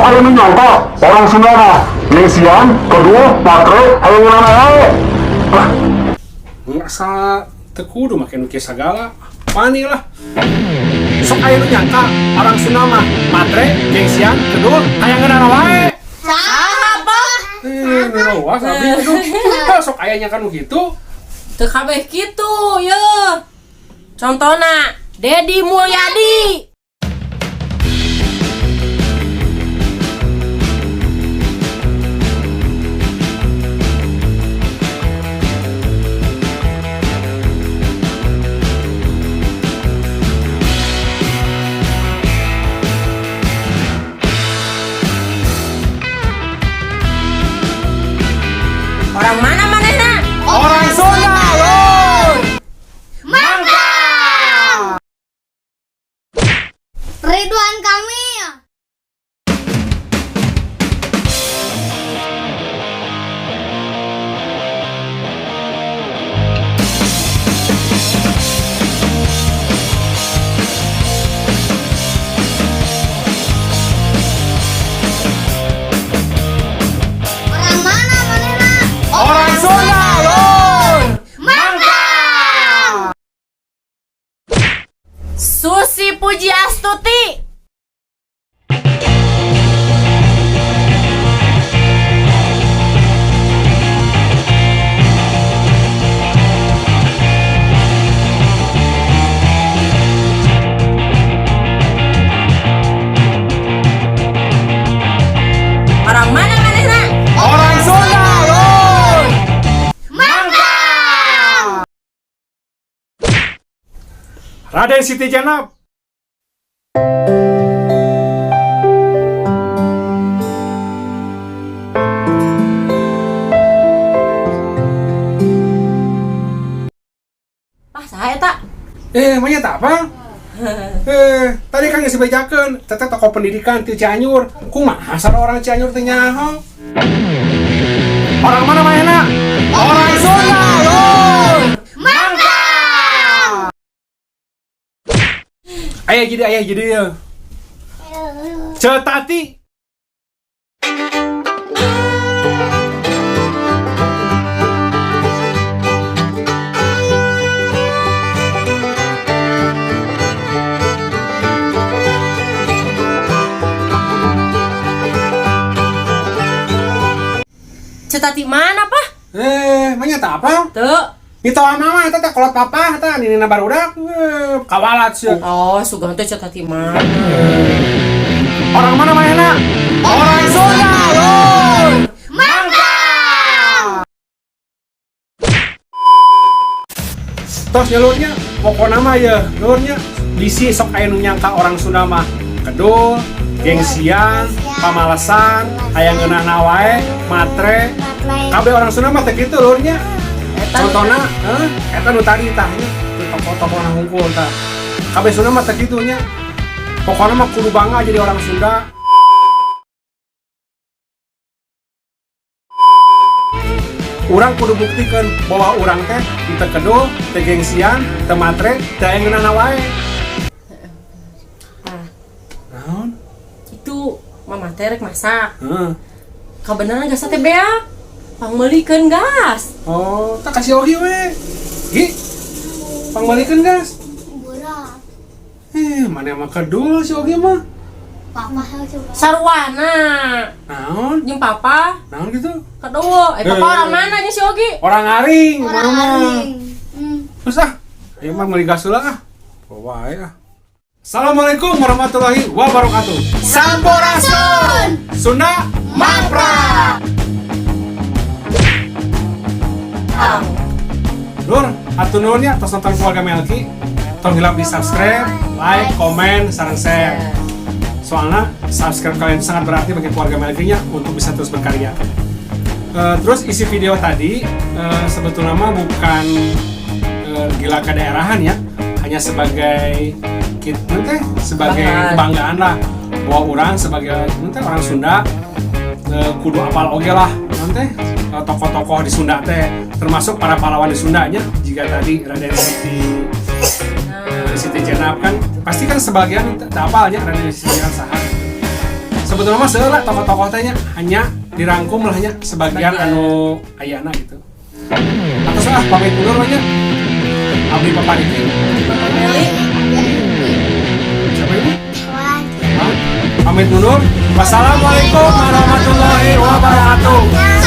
aya nu nyangka orang Sunda mah gengsian, kedua matre, hayang ngeunana wae. Lah, Asa teu kudu make nu kieu sagala. Wani lah. Sok aya nu nyangka orang Sunda mah matre, gengsian, kedua hayang ngeunana wae. Saha, Pak? Eh, nu luas abdi aduh. Hah, sok aya nyangka nu kitu. Teu kabeh kitu, ye. Contona Dedi Mulyadi. Orang mana manehna? Orang Sunda, lur. Mantap! Ridwan Kamil. Orang mana manehna? Orang Sunda, lur. Mantap! Susi Pujiastuti. Orang mana manehna? Orang Sunda, lur. Mantap! Raden Siti Jenab. Ah, saha eta? Eh, emangnya tak apa? Eh, tadi kan geus dibejakeun, teteh tokoh pendidikan ti Cianjur. Kumaha sarua orang Cianjur teh nyaho? Orang mana manehna? Orang Sunda, lur. Mantap! Aya jadi ya. Ceu Tati. Ceu Tati mana, Pak? Eh, emangnya tak apa? Tuh. Mitoha mama eta teh kolot papa eta ninina barudak. Eh, kawalat sih. Oh, sugan teh Ceu Tati mana? Orang mana manehna? Orang Sunda, lur. Mantap! Tos nya lur nya, pokokna mah ya, lur nya bisi sok aya nu nyangka orang Sunda mah kedul, gengsian, pamalesan, hayang ngeunahna wae, matre. Kabeh orang Sunda mah teh kitu lur nya. Eta Contohna, heuh, eta nu tadi tah nya, nu tokoh-tokoh na hungkul tah. Kabeh Sunda mah teh kitu nya. Pokokna mah kudu bangga jadi orang Sunda. Urang kudu buktikan bahwa urang teh teu kedul, teu gengsian, teu matre, teu aya ngeunahna wae. Ah, Naon? itu mama teh rek masak. Heeh. Kabeneran gas teh beak. Pangmeulikeun gas. Oh, tak kasih ogi we. Gi. Pangbalikeun gas. Berat. Eh, mana mah kedul si ogi mah. Papa coba. Sarwana. Naon? Jeung papa Naon gitu? kedua. Eh, papa Eh. orang mana nya si Ogi? Orang aring, Orang mana mah. aring. Hmm. Terus ah, ayo mah meuli gas heula ah. Bawa wae ah. Assalamualaikum warahmatullahi wabarakatuh. Sampurasun. Sunda Mapra. Lur, atuh nuhun nya tos nonton keluarga Melki. Tong hilap di subscribe, like, komen, sareng share. Soalnya subscribe kalian sangat berarti bagi keluarga Melki nya untuk bisa terus berkarya. Terus isi video tadi sebetulnya mah bukan gila kedaerahan ya, hanya sebagai kita teh sebagai Kebanggaan. Kebanggaan lah bahwa orang sebagai nanti orang Sunda kudu apal oge lah nanti tokoh-tokoh di Sunda teh, termasuk para pahlawan di Sundanya jika tadi Raden Siti Siti Jenab kan pasti kan sebagian tak apalnya Raden Siti Jenab saha. Sebetulnya mah seueur lah tokoh-tokoh teh nya, hanya dirangkum lah nya sebagian Sebagian. Anu ayana gitu. Atau ah, pamit mundur we nya. Abdi Papa Riki. Bapak Meli. Siapa ini? Wah. Hah? Pamit mundur. Wassalamualaikum warahmatullahi wabarakatuh.